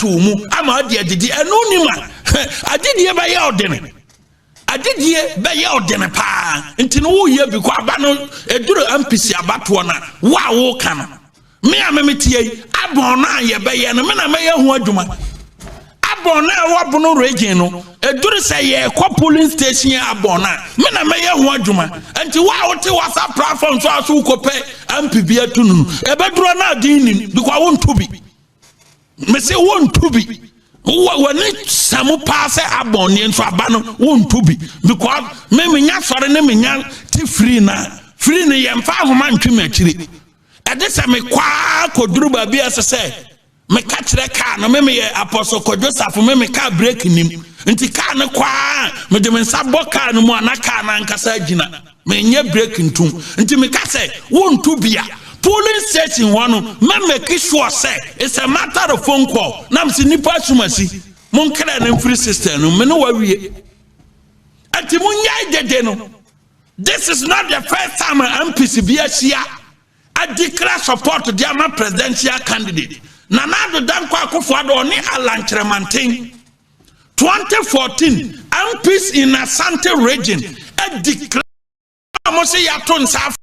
ato wo mu ama ɔde adidi. Ɛno nim a, adidie bɛyɛ ɔdene, adidie bɛyɛ ɔdene paa. Nti no woyɛ bi kɔ aba no ɛduru MPs abatoɔ no a, wo a woka no, me a memetie yi, abɔn no a yɛbɛyɛ no, me na mɛyɛ ho adwuma. Abɔn no a ɛwɔ Bono Region no, ɛduru sɛ yɛrekɔ polling station abɔn no a, me na mɛyɛ ho adwuma. Nti wo a wote WhatsApp platform so a so wokɔpɛ MP bi atu no, ɛbɛduru no adin nim because wonto bi. Mese wonto bi. W'ani samu paa sɛ abɔn nie nso aba no wonto bi because me menya sɔre ne menya te firi na firi no yɛmfa ahoma ntwe me akyiri. Ɛde sɛ mekɔa kɔduru baabi a ɛsɛ sɛ meka kyerɛ kaa no, me meyɛ Apostle Kwadwo Safo, me me kaa brake nim nti kaa no kɔa mede me nsa bɔ kaa no mu a na kaa no ankasa agyina, menyɛ brake ntom. Nti meka sɛ wonto bi a, polling station hɔ no, mɛ make sure sɛ it's a matter of phone call na mese nipa asumasi monkra no mfiri system no me ne wawie. Nti monyae dede no. This is not the first time a MPs bi ahyia adeclare support de ama presidential candidate. Nana Addo Dankwa Akufo-Addo ɔne Alan Kyerematen, 2014 MPs in Asante Region adeclare mo sɛ yɛato nsa,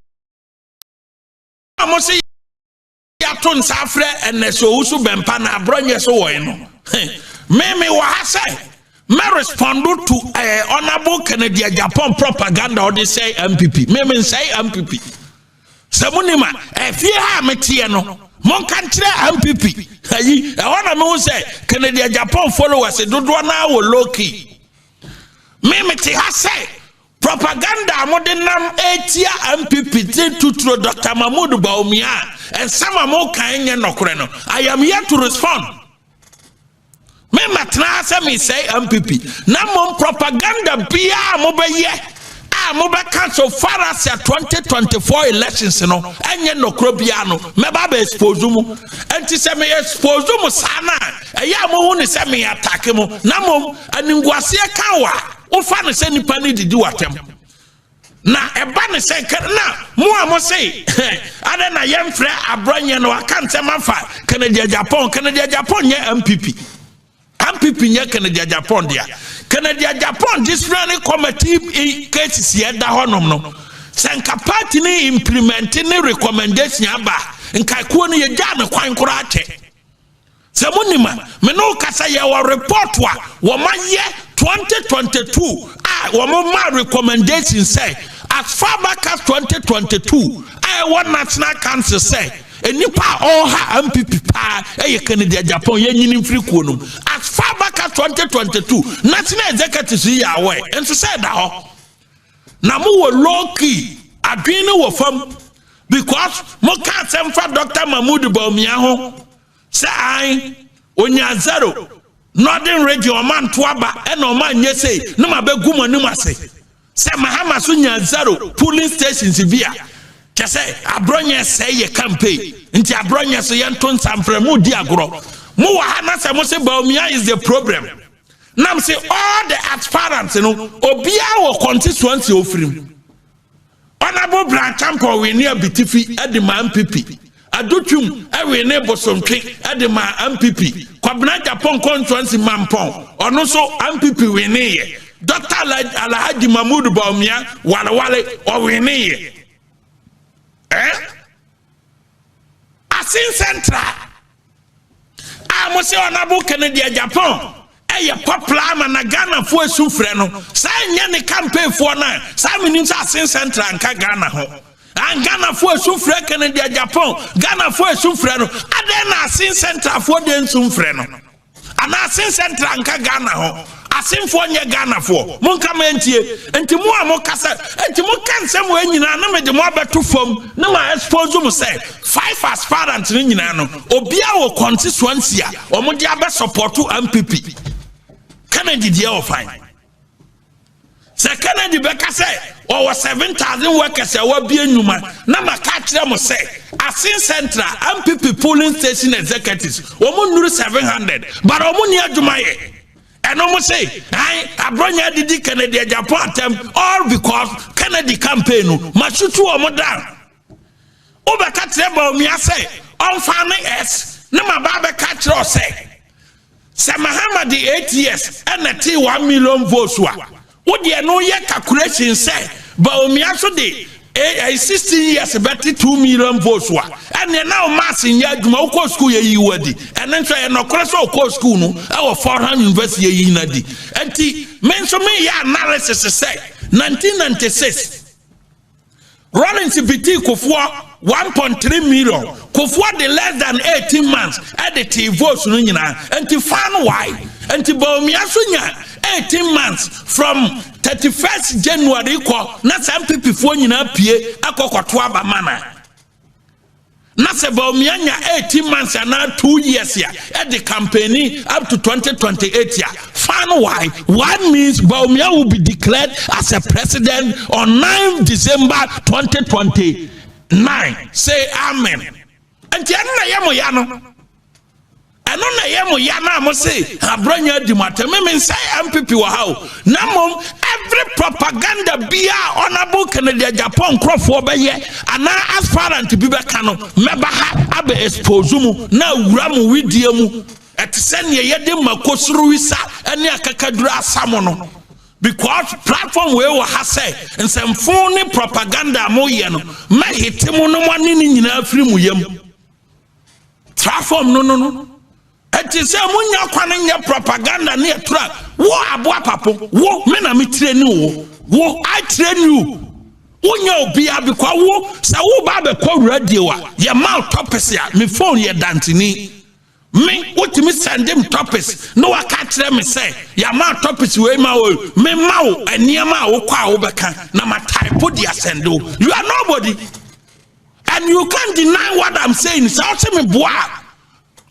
mo sɛ yɛato nsa afrɛ ɛnɛ sɛ Owusu Bɛmpa na aborɔ nyɛ so wɔn no. Me wɔ ha sɛ mɛ respond to Honourable Kennedy Agyapong propaganda ɔde sɛ NPP. Me nsɛe NPP. Sɛ mo nim a, ɛfie ha a meteɛ no, monka nkyerɛ NPP ayi ɛhɔ na mehu sɛ Kennedy Agyapong followers dodoɔ naa wɔ low key. Me mete ha sɛ propaganda a mode nam etia NPP te tuturo Dr Mahmood Bawumia a nsɛm a mokan nyɛ nɔkorɛ no, I am here to respond. Me mɛtena ha sɛ mesɛe NPP, na mmom propaganda biara a mobɛyɛ a mobɛka so far as 2024 elections no ɛnyɛ nɔkorɔ biara no, mɛba bɛ expose mu. Nti sɛ me expose mu saa no a, ɛyɛ a mohu ne sɛ me attack mu, na mmom animguaseɛ ka wɔ a wofa no sɛ nipa no didi w'atɛm na ɛba ne sɛ na mo a mo se adɛ na yɛmfrɛ aborɔnyɛ no aka nsɛm afa Kennedy Agyapong. Kennedy Agyapong nyɛ NPP. NPP nyɛ Kennedy Agyapong dea. Kennedy Agyapong disciplinary committee cases yɛ da hɔnom no, sɛ nka party ne implement ne recommendation aba, nka kuo no yɛgyaa ne kwan koraa kyɛ. Sɛ monim a, me ne wo kasa, yɛwɔ report a wɔmayɛ 2022 a wɔn ma recommendation sɛ as far back as 2022 a ɛwɔ National Council sɛ nipa a ɔreha NPP paa ɛyɛ Kennedy Agyapong, yɛnyini mfiri kuo no mu. As far back as 2022, national executives yi yɛ aware nso sɛ ɛda hɔ na mowɔ low key adwene no wɔ fam because moka asɛm fa Dr Mahmood Bawumia ho sɛ an onya zero Northern Region, ɔma nto aba ɛna ɔma nyɛ sei ne ma bɛgu mo anim ase sɛ Mahama so nya zero polling stations bi a kyɛ sɛ aborɔnyɛ sɛe yɛ campaign. Nti aborɔnyɛ so yɛnto nsamfrɛ mu di agorɔ. Mowɔ ha na sɛ mo se Bawumia is the problem, nam se all the aspirants no, obiara wɔ constituency ofirim. Honourable Bryan Acheampong win Abitifi ɛde ma NPP, Adutwum ɛwin ne Bosomtwe ɛde ma NPP, Kwabena Agyapong constituency Mampɔn, ɔno nso NPP win yɛ. Dr Alhaji Mahmood Bawumia Walewale ɔwin yɛ ɛ Asin Central a mo sɛ Honourable Kennedy Agyapong ɛyɛ popular ama na Ghanafoɔ esu frɛ no saa nyɛ ne campaign foɔ no a saa menim sɛ Asin Central nka Ghana ho an Ghanafoɔ esu frɛ Kennedy Agyapong, Ghanafoɔ esu frɛ no adan na Asin Central foɔ de nsu frɛ no anaa Asin Central nka Ghana ho, Asenfoɔ nyɛ Ghanafoɔ? Monka ma ntie. Nti mo a mokasa, nti moka nsɛm wɔ nyinaa na mede mo abɛto fam na ma expose mo sɛ five aspirants no nyinaa no, obiara wɔ constituency a wɔn de abɛ support NPP. Kennedy deɛ wɔ fine sɛ Kennedy bɛka sɛ ɔwɔ 7,000 workers a wabie nnwuma na maka kyerɛ mo sɛ Asin Central NPP polling station executives wɔn nnuru 700, but wɔn ni adwuma yɛ. Ɛno mo se ayi aborɔnya didi Kennedy Agyapong atɛm all because Kennedy campaign no masutu wɔn down. Wobɛka kyerɛ Bawumia sɛ ɔmfa ne s ne ma ba bɛka kyerɛ ɔsɛ. Sɛ Mahama de 8 years ɛna te 1 million votes a, wodeɛ no yɛ calculation sɛ Bawumia so de 16 years bɛte 2 million votes a, ɛneɛ na wo maths nyɛ adwuma. Wokɔ school, yɛyi wo adi. Ɛno nso ɛyɛ nɔkorɛ sɛ wokɔ school no ɛwɔ Fordham University, yɛyi no adi. Nti me nso meyɛ analysis sɛ 1996 Rawlings beat Kufuor 1.3 million. Kufuor de less than 18 months ɛde tee votes no nyinaa. Nti fan why nti Bawumia so nya 18 months from 31st January kɔ na saa NPP foɔ nyinaa pie akɔ kɔto aba mana na sɛ Bawumia nya 18 months anaa 2 years a ɛde campaign up to 2028 a, fan why one means Bawumia will be declared as a president on 9 December 2029. Say amen. Nti ɛno na yɛ mo ya no, ɛno na ɛyɛ mo ya na mo se Abronye adi mo atɛm. Mímí nsɛ NPP wɔ ha o, na mmom every propaganda bia Honourable Kennedy Agyapong nkurɔfoɔ bɛyɛ anaa aspirant bi bɛka no, mɛba ha abɛ expose mu na awura mo widie mu. Ɛte sɛ nea yɛde mako soro wisa ne akakaduro asa mo no, because platform wei wɔ ha sɛ nsɛmfo ne propaganda a moyɛ no, mɛhete mo no, mo ane ne nyinaa firi mo yam. Platform no ɛte sɛ monya kwan nyɛ propaganda ne ɛtora. Wo aboa papo, wo me na metire ne wo. I train you. Wonya obia because wo sɛ woba bɛkɔ radio a, yɛma wo topics a, me phone yɛ dantini. Me wotumi send me topics na waka kyerɛ me sɛ yɛama topics wei ma wo, me ma wo nneɛma a wokɔ a wobɛka na ma type de asend wo. You are nobody and you can't deny what I'm saying. Sɛ ɔsɛ me boa a,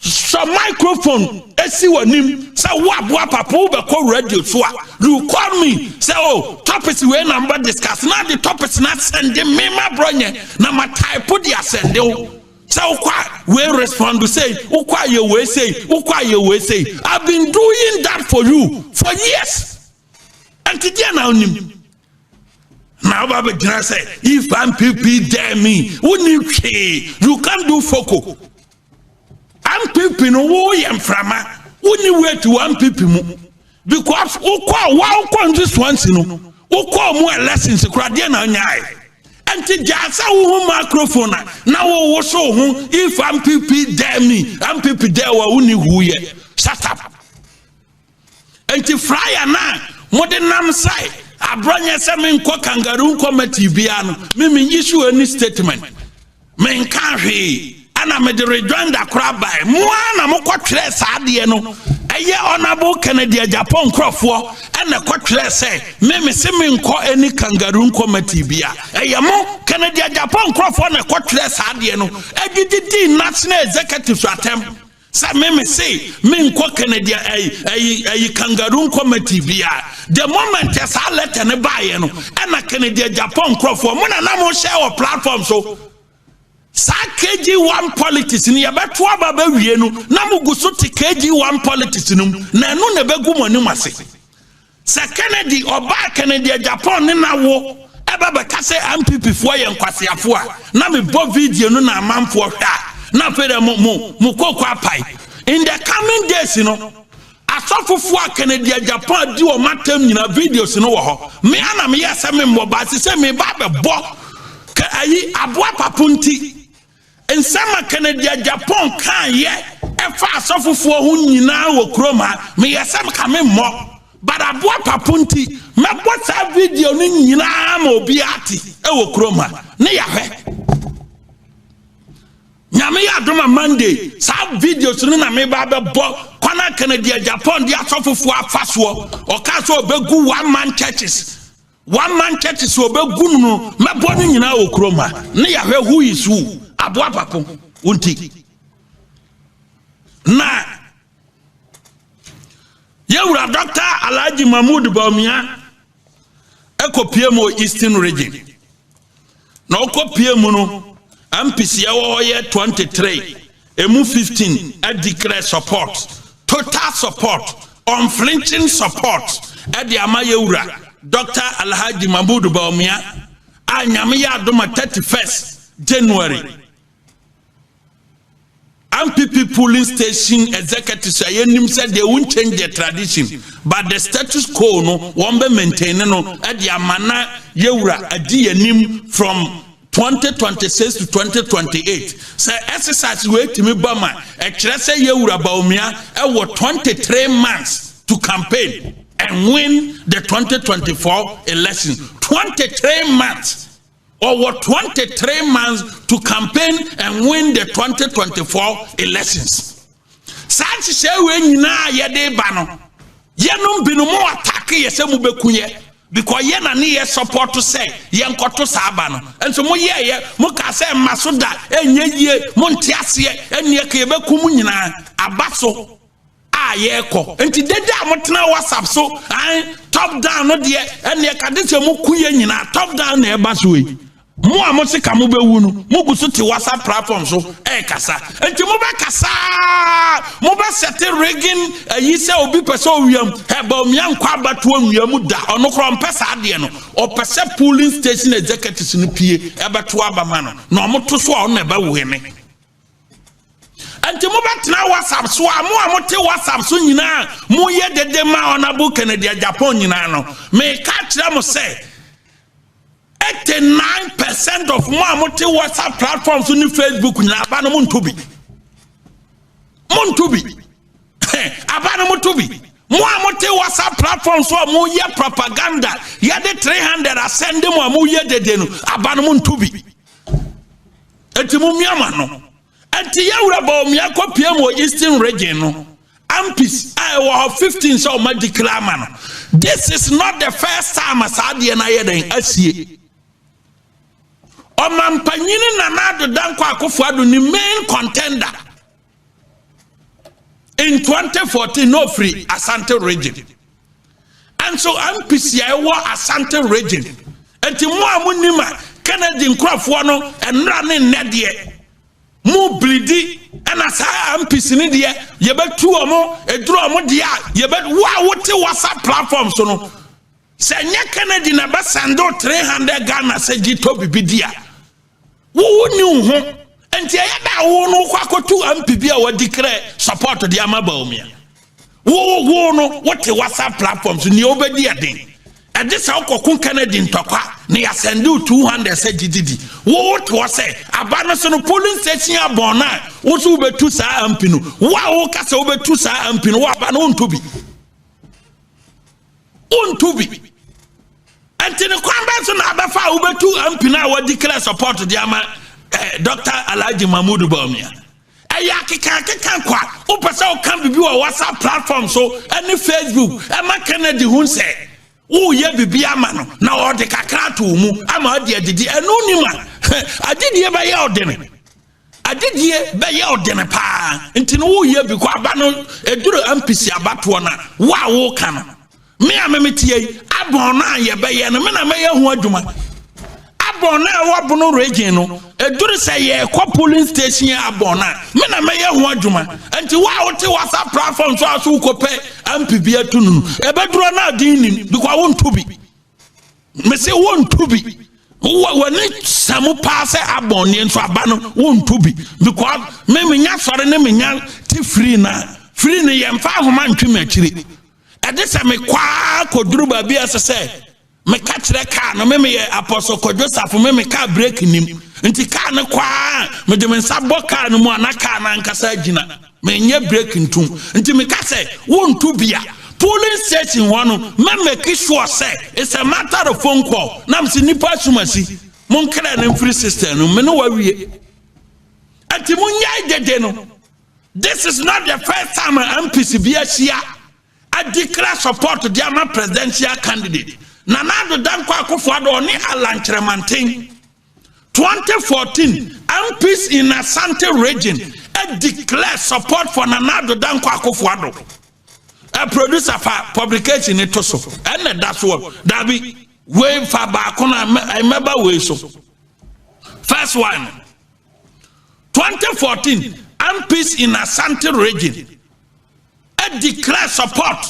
sɔ microphone esi w'anim sɛ wo aboa papa wobɛkɔ radio so a, you call me sɛ, "Oh, topics wei na mbɛ discuss," na de topics na send me ma Abronye na ma type de asend wo sɛ wokɔ a, wei respond sei, wokɔ a, yɛ wei sei, wokɔ a, yɛ wei sei. I've been doing that for you for years. Nti deɛ na onim na woba bɛgyina sɛ if NPP dare me, wonni hwee. You can do foko. NPP no, woyɛ mframa, wonni weight wɔ NPP mu because wokɔ wa wokɔ constituency no, wokɔ mu elections koraa deɛ na onyae. Nti gyaa sɛ wohu microphone a na wowo so ho if NPP dare me, NPP dare wa, wonni hu yɛ. Shut up. Nti flyer na mode nam sɛ Abronye sɛ menkɔ kangaroo committee biara no, me menyi any statement, menka hwee. Ɛna mede rejoinder koraa bae. Mo a na mokɔtwerɛ saa adeɛ no, ɛyɛ Honorable Kennedy Agyapong nkurɔfoɔ ɛna kɔtwerɛ sɛ me se menkɔ any kangaroo committee bia. Ɛyɛ mo Kennedy Agyapong nkurɔfoɔ na ɛkɔtwerɛ saa adeɛ no, ɛdididi national executive so atɛm sɛ me se menkɔ Kennedy ɛyi ɛyi ɛyi kangaroo committee bia. The moment saa letter ne baeɛ no, ɛna Kennedy Agyapong nkurɔfoɔ mo na na mo hyɛ wɔ platform so saa KG1 politics ni. Yɛbɛto aba bɛwie no na mo gu so te KG1 politics no mu, na ɛno na ɛbɛgu mo anim ase sɛ Kennedy ɔbaa Kennedy Agyapong ne na wo ɛbɛ bɛka sɛ NPP foɔ yɛ nkwaseafoɔ a, na mebɔ video no na amanfoɔ hwɛ a, na afei dɛ mo koko apae. In the coming days no, asɔfofoɔ a Kennedy Agyapong adi wɔn atam nyinaa, videos no wɔ hɔ. Me ana meyɛ sɛ me mmɔ baasi sɛ meba abɛbɔ ka ayi aboa papo. Nti nsɛm a Kennedy Agyapong kaayɛ ɛfa asɔfofoɔ ho nyinaa wɔ kurom ha, meyɛ sɛ ka me mmɔ, but aboa papo nti mɛbɔ saa video no nyinaa ma obi ate ɛwɔ kurom ha ne yɛahwɛ. Nyame yɛ adom a, Monday saa videos no na meba bɛbɔ kwana Kennedy Agyapong de asɔfofoɔ afa soɔ. Ɔka sɛ ɔbɛgu one man churches, one man churches ɔbɛgu no no, mɛbɔ no nyinaa wɔ kurom ha ne yɛahwɛ who is who. Aboa papo wonti na yɛwura Dr. Alhaji Mahmood Bawumia ɛkɔpie mu wɔ Eastern Region, na ɔkɔpie mu no, MPs ɛwɔ hɔ yɛ 23, emu 15 ɛdeclare support, total support, unflinching support ɛde ama yɛwura Dr. Alhaji Mahmood Bawumia a Nyame yɛ adom a 31st January. NPP polling station executives a yɛnim sɛ they won't change the tradition, but the status quo no wɔn bɛ maintain no ɛde ama na yɛwura adi yɛnim from 2026 to 2028. Sɛ exercise wei tumi ba ma ɛkyerɛ sɛ yɛwura Bawumia ɛwɔ 23 months to campaign and win the 2024 election. 23 months, ɔwɔ 23 months to campaign and win the 2024 elections. Saa nhyehyɛ wei nyinaa yɛde ba no, yɛnom binom attack yɛ sɛ mobɛku yɛ because yɛ na ne yɛ support sɛ yɛnkɔto saa aba no. Nso mo yɛɛyɛ, mo ka sɛ mma so da, ɛnyɛ yie, mo nte aseɛ, ɛnneɛ ka yɛbɛku mu nyinaa aba so a yɛrekɔ. Nti dede a motena WhatsApp so an top down no deɛ, ɛnneɛ kade sɛ mo ku yɛ nyinaa, top down na ɛba so yi. Mo a mo se ka mo bɛwu no, mo gu so te WhatsApp platform so ɛrekasa. Nti mo bɛkasa, mo bɛsɛte rigging ayi sɛ obi pɛ sɛ owia ɛba omia nkɔ abatoɔ nwia mu da. Ɔno korɔ ɔmpɛ saa adeɛ no, ɔpɛ sɛ polling station executives no pie ɛbɛto aba ma no na ɔmo to so a ɔno na ɛbɛwɔ ne. Nti mobɛtena WhatsApp so a, mo a mote WhatsApp so nyinaa moyɛ dede ma Honorable Kennedy Agyapong nyinaa no, meka kyerɛ mo sɛ 89% of mo a mote WhatsApp platform so ne Facebook nyinaa, aba no monto bi, monto bi. Aba no moto bi. Mo a mote WhatsApp platform so a moyɛ propaganda, yɛde 300 asɛnde mo a moyɛ dede no, aba no monto bi. Enti mo mmiama no, nti yɛwura Bawumia kɔpie mu wɔ Eastern Region no, MPs a ɛwɔ hɔ 15 sɛ ɔma declare ama no. This is not the first time a saa adeɛ no ayɛ dɛn asie. Ɔmampanyini Nana Addo Dankwa Akufo Addo ne main contender in 2014 no ofiri Asante Region, nso MPs a ɛwɔ Asante Region. Nti mo a mo nim a Kennedy nkurɔfoɔ no, nnra ne nnɛ deɛ mo bilidi ɛna saa MPs ne deɛ yɛbɛtu wɔn eduru wɔn deɛ a yɛbɛ. Wo a wote WhatsApp platform so no, sɛ nyɛ Kennedy na bɛsend 300 Ghana sɛ gye tɔ bibi di a, wowo ni wo ho. Nti ɛyɛ da wo no wokɔ akɔtu MP bi a wɔdi krɛ support de ama Bawumia. Wo wo no wote WhatsApp platform so, nea wobɛdi ɛden ɛde sɛ wokɔko Kennedy ntɔkwa na yɛasend wo 200 sɛ gyididi. Wo wote hɔ sɛ aba no so no, polling station abɔn no a, wo so wobɛtu saa MP no. Wo a woka sɛ wobɛtu saa MP no, wo aba no wonto bi, wonto bi. Nti ne kwan bɛn so na abɛfa a wobɛtu MP no a wɔdi clear support de ama Dr Alhaji Mahmudu Bawumia? Ɛyɛ akeka akeka kwa. Wopɛ sɛ woka biribi wɔ WhatsApp platform so ɛne Facebook ɛma Kennedy hu sɛ woyɛ biribi ama no na ɔde kakra ato wo mu ama ɔde adidi. Ɛno nim a adidie bɛyɛ ɔdene, adidie bɛyɛ ɔdene paa. Nti no woyɛ bi kɔ aba no ɛduru MPs abatoɔ no a, wo a woka no, me a memetie yi, abɔn no a yɛbɛyɛ no, me na mɛyɛ ho adwuma. Abɔn no a ɛwɔ Bono Region no, ɛduru sɛ yɛrekɔ polling station abɔn no a, me na mɛyɛ ho adwuma. Nti wo a wote WhatsApp platform so a so wokɔpɛ MP bi atu no no, ɛbɛduru no adin nim because wonto bi. Mese wonto bi. W'ani samu paa sɛ abɔn neɛ nso aba no wonto bi because me menya sɔre ne menya te firi na firi no yɛmfa ahoma ntwe me akyire. Ɛde sɛ mekɔa kɔduru baabi a ɛsɛ sɛ meka kyerɛ kaa no, me meyɛ Apostle Kwadwo Safo, me me kaa brake nim. Nti kaa no kɔa, mede me nsa bɔ kaa no mu a, na kaa no ankasa agyina. Menyɛ brake ntom. Nti meka sɛ wonto bi a, polling station hɔ no, mɛmake sure sɛ it's a matter of phone call na mese nipa asumasi monkra no mfiri system no me ne wawie. Nti monyae dede no. This is not the first time a MPs bi ahyia adeclare support de ama presidential candidate. Nana Addo Dankwa Akufo-Addo ɔne Alan Kyerɛmanten, 2014, MPs in Asante Region declare support for Nana Addo Dankwa Akufo-Addo. A producer, fa publication ne to so, ɛna da so dabi wei fa baako na mɛba wei so. First one, 2014, MPs in Asante Region declare support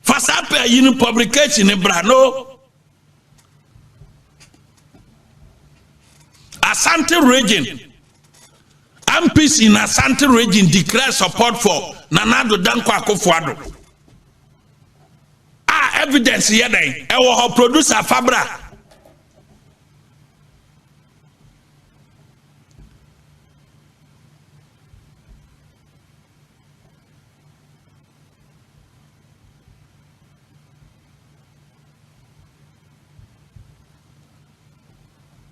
for saa pɛ yi no. Publication ne bra no, Asante Region. MPs in Asante region declare support for Nana Addo Dankwa Akufo-Addo. A evidence yɛ dɛn? Ɛwɔ hɔ producer Fabra.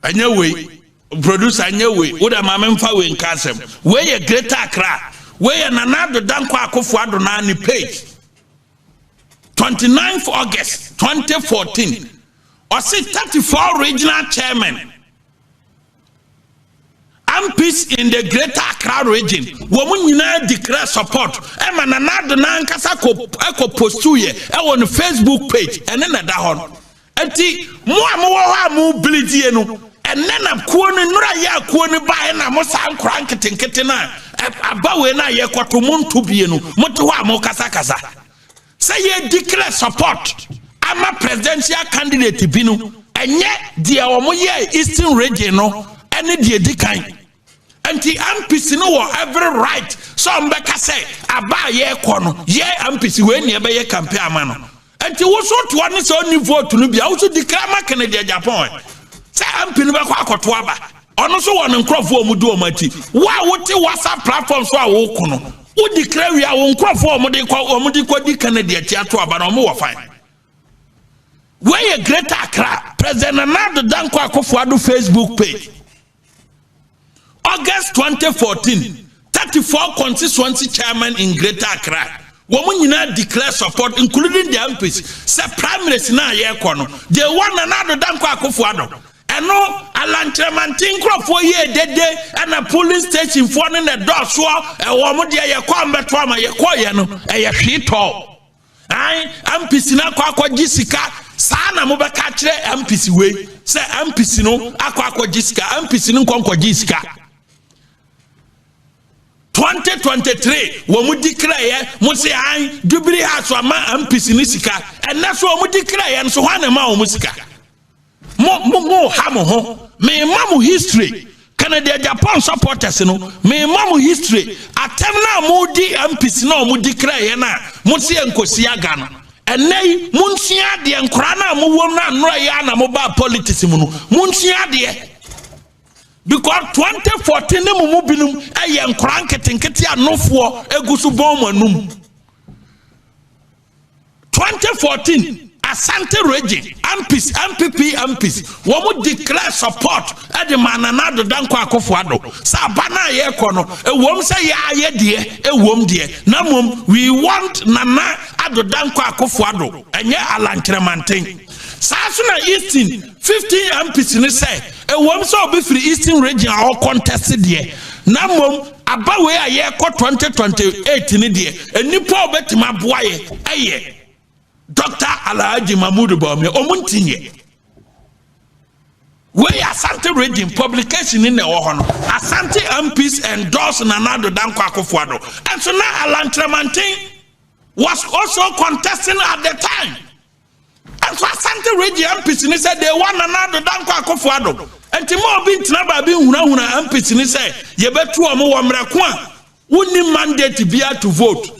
Ɛnyɛ wei producer, ɛnyɛ wei. Wo dɛ maame nfa wei nka asɛm. Wei yɛ Greater Accra. Wei yɛ Nana Addo Dankwa Akufo-Addo naa ne page, 29th August 2014. Ɔsi 34 regional chairman MPs in the Greater Accra Region, wɔn nyinaa declare support ɛma Nana Addo n'ankasa kɔ ɛkɔ post yɛ ɛwɔ ne Facebook page. Ɛne na ɛda hɔ no. Nti mo a mowɔ hɔ a mo bilidie no, ɛnɛ na kuo no nnura yɛ akuo no baeɛ na mo saa nkora nketenkete no a aba wei no a yɛkɔto mo nto bie no, mote hɔ a mo kasakasa sɛ yɛ declare support ama presidential candidate bi no. Ɛnyɛ deɛ wɔn yɛ Eastern Region no ɛne deɛ di kan. Nti MPs no wɔ every right sɛ ɔmo bɛka sɛ aba a yɛrekɔ no, yɛ MPs wei nea ɛbɛyɛ campaign ama no. Nti woso toɔ ne sɛ ɔni vote no bia, woso declare ma Kennedy Agyapong sɛ MP no bɛkɔ akɔto aba. Ɔno nso wɔ ne nkurɔfoɔ a wɔn di wɔn akyi. Wo a wote WhatsApp platform so a woko no, wo declare wie a, wo nkurɔfoɔ a wɔn de kɔ di Kennedy akyi ato aba no, wɔn wɔ fine. Wei yɛ Greater Accra, President Nana Addo Dankwa Akufo-Addo Facebook page, August 2014. 34 constituency chairman in Greater Accra, wɔn nyinaa declare support, including the MPs, sɛ primaries na yɛrekɔ no, they want Nana Addo Dankwa Akufo-Addo. Ɛno Alan Kyerematen nkurɔfoɔ yie dede ɛna polling station foɔ no na ɛdɔɔsoɔ ɛwɔ mo deɛ. Yɛkɔ mbɛto ama yɛkɔ yɛ no, ɛyɛ hwee tɔɔ ayi MPs no akɔ akɔgye sika. Saa na mobɛka kyerɛ MPs wei sɛ MPs no akɔ akɔgye sika. MPs no nkɔ nkɔgye sika. 2023 wɔn mu di kraeɛ mo se an Jubilee House ama MPs no sika. Ɛnɛ so wɔn mu di kraeɛ nso hɔ na ma wɔn sika. Mo ha mo ho. Mɛma mo history, Kennedy Agyapong supporters no, mɛma mo history. Atɛm na mo di MPs na wɔn di kraeɛ na mo se nkosi aga no, ɛnɛ yi mo nsua adeɛ. Nkora na mo wɔm na nnora yi a na mo ba politics mu no, mo nsua adeɛ, because 2014 ne mo mu binom ɛyɛ nkora nketenkete anofoɔ egu so bɔn mo anum. 2014 Asante Region MPs, NPP MPs, wɔn declare support ɛde ma Nana Addo Dankwa Akufo-Addo sɛ aba no a yɛrekɔ no, ewom sɛ yɛayɛ deɛ ewom deɛ, na mmom we want Nana Addo Dankwa Akufo-Addo, ɛnyɛ Alan Kyerematen. Saa so na Eastern 15 MPs ne sɛ ewom sɛ obi firi Eastern Region a ɔcontest deɛ, na mmom aba wei a yɛrekɔ 2028 ne deɛ, nnipa a wɔbɛtumi aboa yɛ ɛyɛ Dr Alhaji Mahmudu Bawumia. Ɔmo ntinyɛ wei. Asante Region publication ni na ɛwɔ hɔ no. Asante MPs endorse Nana Addo Dankwa Akufo-Addo. Ɛnso na Alan Kyerematen was also contesting at the time. Ɛnso Asante Region MPs ni sɛ they want Nana Addo Dankwa Akufo-Addo. Nti mo obi ntena baabi nhunahuna MPs ni sɛ yɛbɛtu wɔn wɔ mmerɛ ko a wonni mandate bia to vote.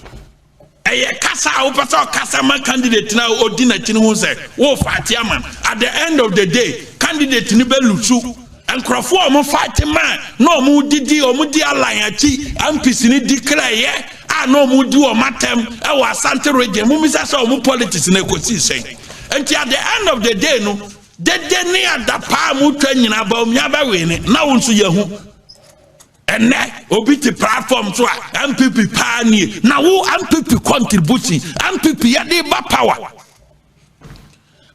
Ɛyɛ kasa a wopɛ sɛ ɔkasa ma candidate na ɔdi n'akyi no ho sɛ wɔrefight ama. At the end of the day, candidate no bɛ lose. Nkurɔfoɔ a wɔn fight ma na wɔn didi, wɔn di Alan akyi, MPs ni di kraeɛ a na wɔn di wɔn atɛm ɛwɔ Asante Region mo misa sɛ wɔn politics na ekosi sɛn. Nti at the end of the day no, dede ne adapaa a mo twa nyinaa ba omi abɛwee ne na wɔn nso yɛ ho. Ɛnɛ obi te platform so a NPP paa nie. Na wo NPP contribution, NPP yɛde ba power,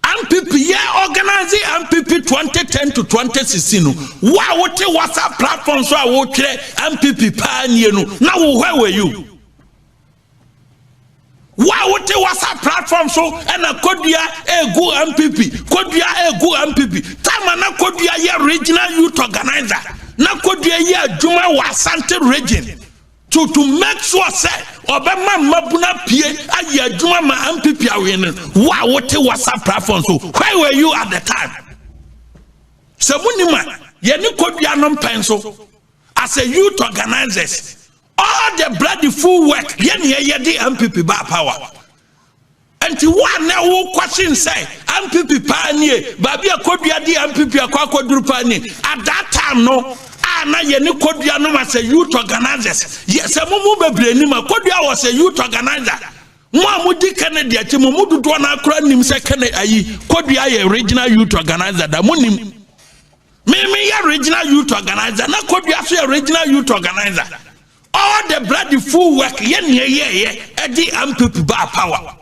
NPP yɛ organize NPP 2010 to 2016 no, wo a wote WhatsApp platform so a wotwerɛ NPP paa nie no, na wo, where were you? Wo a wote WhatsApp platform so ɛna Kodua egu NPP, Kodua egu NPP time a na Kodua yɛ regional youth organizer, na Kodua yɛ adwuma wɔ Asante Region to make sure sɛ ɔbɛma mmabuna pie ayɛ adwuma ma NPP awie no, wo a wote WhatsApp platform so, where were you at the time? Sɛ munim a yɛne Kodua no mpɛn so. As a youth organizers, all the bloody full work yɛn ni yɛyɛ de NPP ba power. Nti wo a na wo question sɛ NPP paa nie, baabi a Kodua de NPP akɔ akɔduru paa nie, at that time no a na yɛ ne Kodua no ma sɛ youth organizers yɛ sɛ mo mu bebree nim a Kodua wɔ sɛ youth organizer. Mo a mo di Kennedy akyi, mo mu dodoɔ no akora nim sɛ Kennedy ayi Kodua yɛ regional youth organizer da. Mo nim me yɛ regional youth organizer na Kodua so yɛ regional youth organizer. All the bloody full work yɛ nea yɛyɛ ɛde NPP ba power.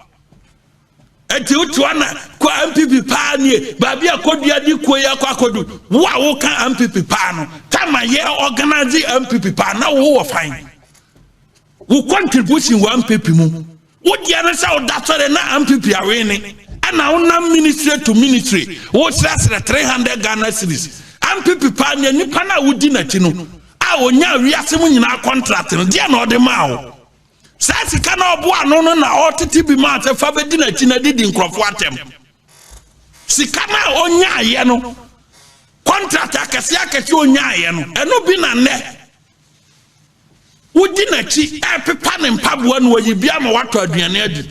Nti wotu ana kɔ NPP paa nie, baabi a Kodua di kuo yi akɔ akɔdu. Wo a woka NPP paa no, tama yɛ organize NPP paa na wo wɔ fan wo contribution wɔ NPP mu, wo deɛ no sɛ woda sɔre na NPP awee ne ɛna wonam ministry to ministry wosrɛsrɛ 300 Ghana cedis. NPP paa nea nipa no a wodi n'akyi no a onya wiase mu nyinaa contract no deɛ na ɔde maa wo, saa sika na ɔbo ano no na ɔtete bi maa sɛ fa bɛdi n'akyi na didi nkurɔfoɔ atɛm. Sika no a ɔnyaayɛ no, contract akɛseɛ akɛseɛ ɔnyaayɛ no, ɛno bi na nnɛ wodi n'akyi ɛpepa ne mpaboa no, wɔyi bi ama watɔ aduane adi.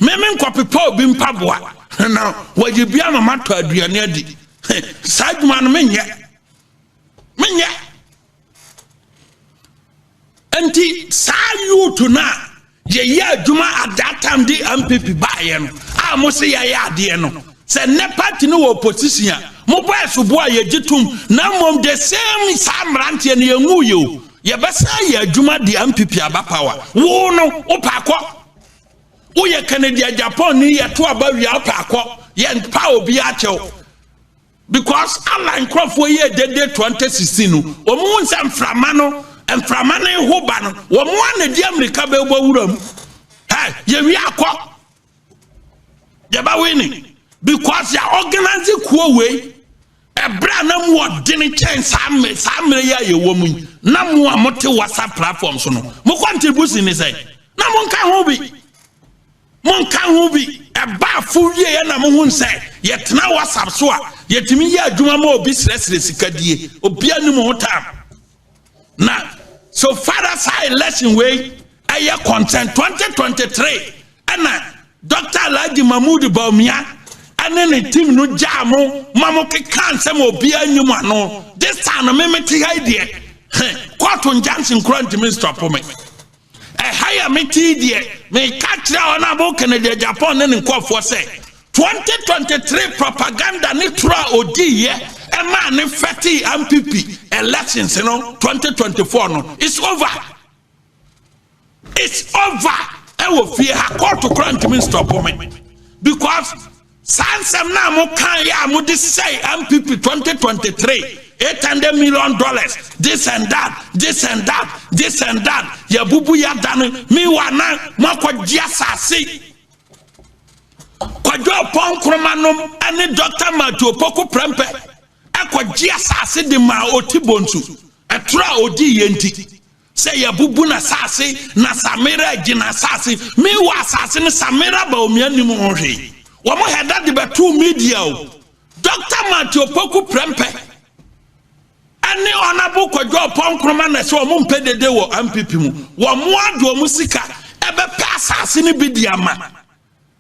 Meme nkɔpepa obi mpaboa na wɔyi bi ama matɔ aduane adi. Saa adwuma no menyɛ, menyɛ. Nti saa youth no a yɛyɛ adwuma at that time de NPP baayɛ no a mo se yɛyɛ adeɛ no sɛ nnɛ party no wɔ opposition a mobɔ ɛsobo a yɛgye tom, na mmom the same saa mmeranteɛ no yɛnwu yɛ o, yɛbɛsa yɛ adwuma de NPP aba power. Wo no wopɛ akɔ, woyɛ Kennedy Agyapong ni, yɛto aba wia, wopɛ akɔ, yɛmpa obi akyɛw because ala nkurɔfoɔ yɛ dede 2016 no, wɔn ho nsɛ mframa no, mframa no ho ba no, wɔn ana di amirika bɛbɔ wura mu. Ɛ yɛwi akɔ, yɛbɛ win because yɛ organize kuo wei. Ɛbrɛ a na mu ɔdene kyɛn saa mmerɛ, saa mmerɛ yi a yɛwɔ mu yi, na mu a mote WhatsApp platform so no, mo contribution ni sɛ na mo nka ho bi, mo nka ho bi. Ɛba afo wie yɛ na mo ho nsɛ yɛtena WhatsApp so a yɛtumi yɛ adwuma ma obi srɛsrɛ sika die, obi anim ho tam. Na so far as saa election wei ɛyɛ consent 2023 ɛna Dr Alhaji Mahmood Bawumia ɛne ne team no gyaa mo ma mo keka nsɛm a obiara nyim ano. This time no, meme te ha yi deɛ, court injunction kora ntumi stop me. Ɛha yɛ me ti deɛ, meka kyerɛ Honorable Kennedy Agyapong ne ne nkɔɔfoɔ sɛ 2023 propaganda ne toro a odiiɛ ɛmaa ne fɛte NPP elections no 2024 no, it's over, it's over. Ɛwɔ fie ha, court kora ntumi stop me because saa nsɛm na mo kan yɛ a mo de sɛe NPP 2023, $800 million, this and that, this and that, this and that, yɛbubu yɛada no. Meanwhile na mo akɔgye asase. Kwadwo Oppong Nkrumah nom ne Dr Matthew Opoku Prempeh ɛkɔgye asase de ma Oti Bonsu. Ɛtoro a odi yɛ nti sɛ yɛbubu n'asase na Samira gyina asase. Meanwhile asase no, Samira Bawumia nim ho hwee. Wɔn hɛda de bɛto media o. Dr Matthew Opoku Prempeh ɛne Honorable Kwadwo Oppong Nkrumah na sɛ wɔn mpɛ dede wɔ NPP mu, wɔn mo ade wɔn sika ɛbɛpɛ asase no bi di ama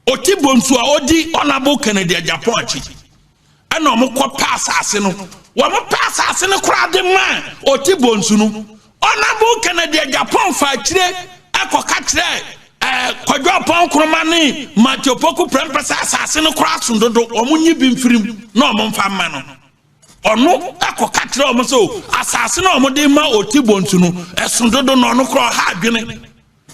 Oti Bonsu a odi Honorable Kennedy Agyapong akyi. Ɛna wɔn kɔ pɛ asase no, wɔn pɛ asase no koraa de ma Oti Bonsu no, Honorable Kennedy Agyapong fa akyire ɛkɔka kyerɛ Kwadwo Oppong Nkrumah ne Matthew Opoku Prempeh sɛ asase no koraa so dodo, wɔn nyi bi mfirim na wɔn mfa mma no. Ɔno ɛkɔka kyerɛ wɔn sɛ asase no a wɔde ma Oti Bonsu no ɛso dodo na ɔno koraa ɔha adwene,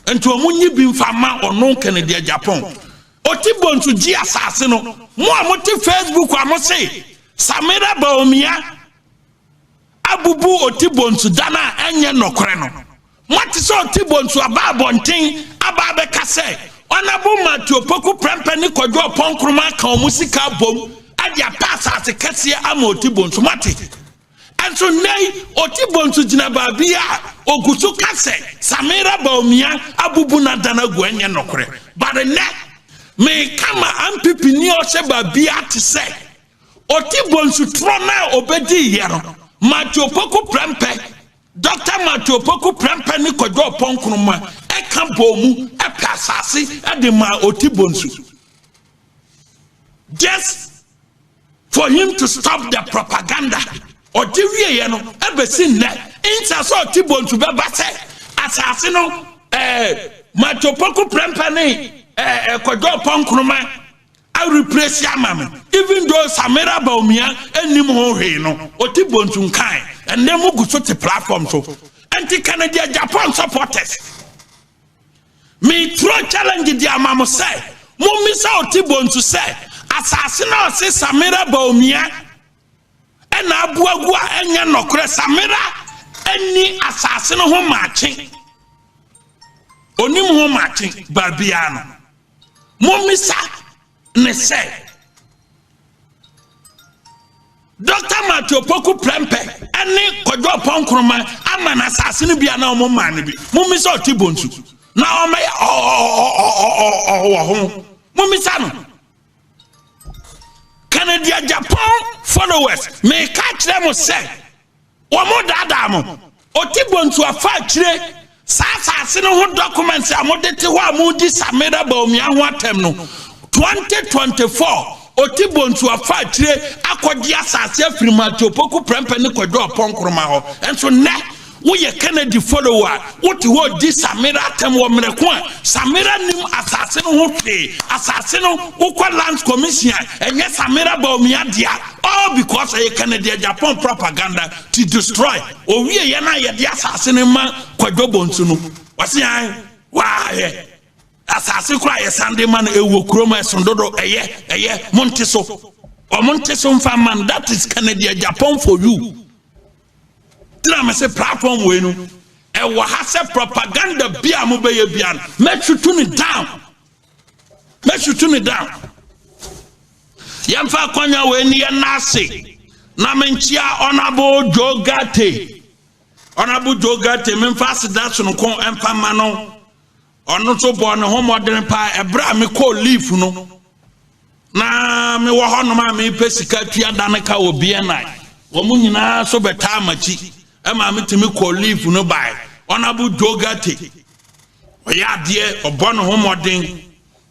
nti wɔn nyi bi mfa ma ɔno Kennedy Agyapong. Oti Bonsu gye asase no. Mo a mote Facebook a mo se Samira Bawumia abubu Oti Bonsu dan a ɛnyɛ nɔkorɛ no, moate sɛ Oti Bonsu aba abɔnten aba abɛka sɛ Honorable Matthew Opoku Prempeh ne Kwadwo Oppong Nkrumah aka wɔn sika abom ade apa asase kɛseɛ ama Oti Bonsu? Moate? Ɛnso nnɛ yi Oti Bonsu gyina baabi a ogu so ka sɛ Samira Bawumia abubu n'adan agu, ɛnyɛ nɔkorɛ. But nnɛ meka ma NPP ni a ɔhyɛ baabi a te sɛ Oti Bonsu torɔ no a obɛdi yɛ no, Matthew Opoku Prempeh. Dr Matthew Opoku Prempeh ne Kwadwo Oppong Nkrumah ɛka bɔɔ mu ɛpɛ asase ɛde ma Oti Bonsu just for him to stop the propaganda. Ɔgye wieɛ no, ɛbɛsi nnɛ nsa sɛ Oti Bonsu bɛba sɛ asase no Matthew Opoku Prempeh ne Kwadwo Oppong Nkrumah areplace ama me, even though Samira Bawumia anim ho hwee no, Oti Bonsu nkan. Ɛnɛ mu gu so te platform so. Nti Kennedy Agyapong supporters, meturo challenge di ama mo sɛ mommisa Oti Bonsu sɛ asase na ɔse Samira Bawumia ɛna aboagu a ɛnyɛ nɔkorɛ. Samira ɛni asase no ho maakye, onim ho maakye baabiara no. Mommisa ne sɛ Dr Matthew Opoku Prempeh ɛne Kwadwo Oppong Nkrumah ama no asase no bi a na ɔmo maa no bi. Mommisa Oti Bonsu na ɔmɛyɛ ɔwɔ ho. Mommisa no. Kennedy Agyapong followers, meka kyerɛ mo sɛ wɔn daadaa mo. Oti Bonsu afa akyire saa asase no ho documents a mode te hɔ a modi Samira Bawumia ho atɛm no, 2024 Oti Bonsu afa akyire akɔgye asase afiri Matthew Opoku Prempeh ne Kwadwo Oppong Nkrumah hɔ. Nso nnɛ woyɛ Kennedy follower a wote hɔ di Samira atɛm wɔ mmerɛ ko a Samira nim asase no ho hwee. Asase no wokɔ Lands Commission a, ɛnyɛ Samira Bawumia dea, all because ɛyɛ Kennedy Agyapong propaganda to destroy. Owie yɛ no a yɛde asase no ma Kwadwo Bonsu no, wɔse an waayɛ asase kora yɛsan de ma no ɛwɔ kurom ɛso dodo. Ɛyɛ monte so, ɔmo nte so mfa ma no. That is Kennedy Agyapong for you. Tena me sɛ platform wei no ɛwɔ ha sɛ propaganda bi a mobɛyɛ bia no, mɛtutu ne down, mɛtutu ne down. Yɛmfa akwanya wei ni yɛn ase na menkyia Honorable Joe Gate. Honorable Joe Gate, memfa aseda sononko ɛmfa ma no. Ɔno nso bɔ ne ho mmɔden paa. Ɛberɛ a mekɔɔ leave no na mewɔ hɔnom a mepɛ sika tua da ne ka wɔ BNI, wɔn nyinaa nso bɛtaa m'akyi ɛma metumi kɔɔ leave no bae. Honorable Joe Gate ɔyɛ adeɛ, ɔbɔ ne ho mmɔden.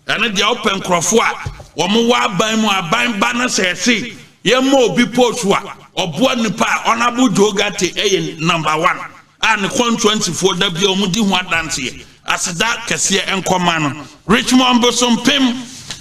Ɛno deɛ, wopɛ nkurɔfoɔ a wɔn wɔ aban mu, aban ba no sɛ ɛse yɛmma obi post a ɔboa nipa a, Honorable Joe Gate ɛyɛ number one a ne constituencyfoɔ da bi a wɔn di ho adanseɛ. Aseda kɛseɛ nkɔma no. Richmond Bosompem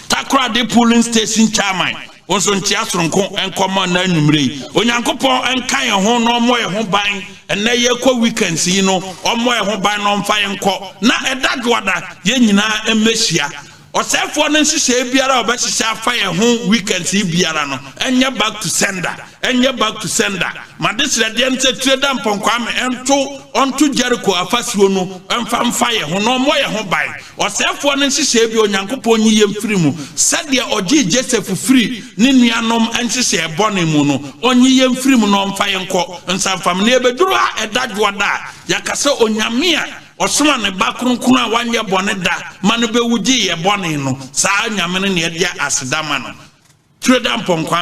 Takoradi polling station chairman, wɔn nso nkyea soronko nkɔma na anwummerɛ yi. Onyankopɔn nka yɛn ho na ɔmmɔ yɛn ho ban. Ɛnɛ yɛkɔ weekends yi no, ɔmmɔ yɛn ho ban na ɔmfa yɛn nkɔ na ɛda Dwoada yɛn nyinaa mmɛhyia. Ɔsɛefoɔ no nhyehyɛe biara a ɔbɛhyehyɛ afa yɛn ho weekends yi biara no, ɛnyɛ back to sender, ɛnyɛ back to sender. Made srɛdeɛ no sɛ tire da mpɔnkwame ɛnto ɔnto Jericho afasuo no ɛmfa mfa yɛn ho na ɔmmɔ yɛn ho ban. Ɔsɛefoɔ no nhyehyɛe bi, Onyankopɔn nyi yɛn firi mu sɛdeɛ ɔgyee Joseph firi ne nuanom nhyehyɛe bɔne mu no. Ɔnyi yɛn firi mu na ɔmfa yɛn kɔ nsamfam na yɛbɛduru ha ɛda Dwoada a yɛaka sɛ Onyame a ɔsoma ne ba kronkron a wanyɛ bɔne da ma no bɛwu gye yɛ bɔne no, saa Nyame no ne yɛde aseda ma no. Tire da mpɔnkwa.